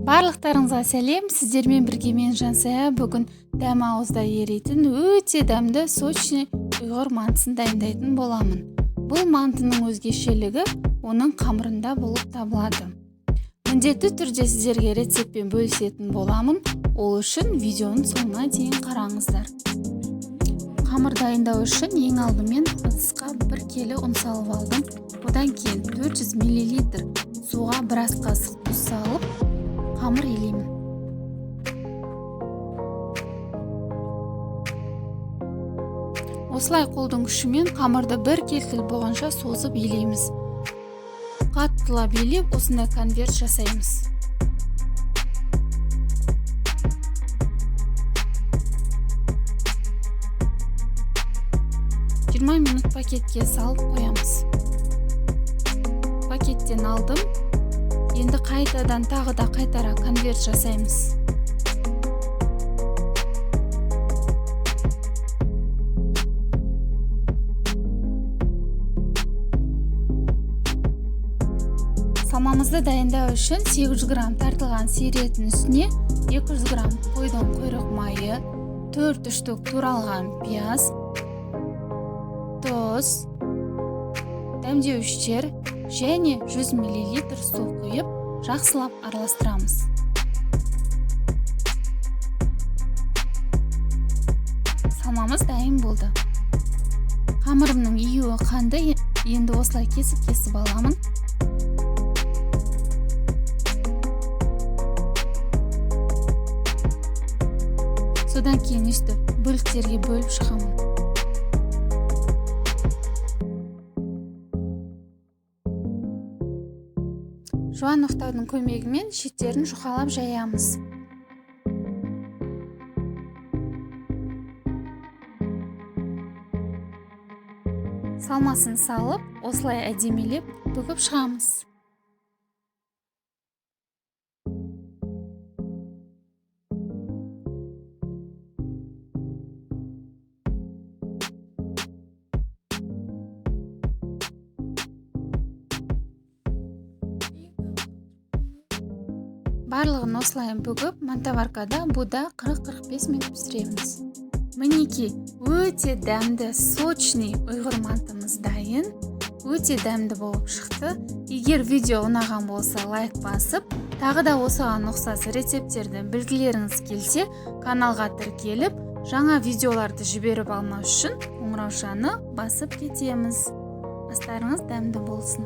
Барлықтарыңызға сәлем, сіздермен бірге мен Жансая. Бүгін дәм ауызда еритін өте дәмді сочный ұйғыр мантысын дайындайтын боламын. Бұл мантының өзгешелігі оның қамырында болып табылады. Міндетті түрде сіздерге рецептпен бөлісетін боламын. Ол үшін видеоның соңына дейін қараңыздар. Қамыр дайындау үшін ең алдымен ыдысқа 1 келі ұн салып алдым. Одан кейін 400 миллилитр суға бір ас қасық тұз салып қамыр илеймін. Осылай қолдың күшімен қамырды бір келтіл болғанша созып илейміз. Қаттылап илеп, осындай конверт жасаймыз. 20 минут пакетке салып қоямыз. Пакеттен алдым. Енді қайтадан тағы да қайтара конверт жасаймыз. Салмамызды дайындау үшін 800 грамм тартылған сиыр етінің үстіне 200 грамм қойдың құйрық майы, 4 штук туралған пияз, тұз, дәмдеуіштер және 100 миллилитр су құйып, жақсылап араластырамыз. Салмамыз дайын болды. Қамырымның июі қанды, енді осылай кесіп-кесіп аламын. Содан кейін өстіп бөліктерге бөліп шығамын. Жуан оқтаудың көмегімен шеттерін жұқалап жаямыз. Салмасын салып, осылай әдемілеп бүгіп шығамыз. Барлығын осылай бүгіп, мантоваркада буда 40-45 минут пісіреміз. Мінекей, өте дәмді, сочный ұйғыр мантымыз дайын. Өте дәмді болып шықты. Егер видео ұнаған болса, лайк басып, тағы да осыған ұқсас рецепттерді білгілеріңіз келсе, каналға тіркеліп, жаңа видеоларды жіберіп алмас үшін қоңыраушаны басып кетеміз. Астарыңыз дәмді болсын.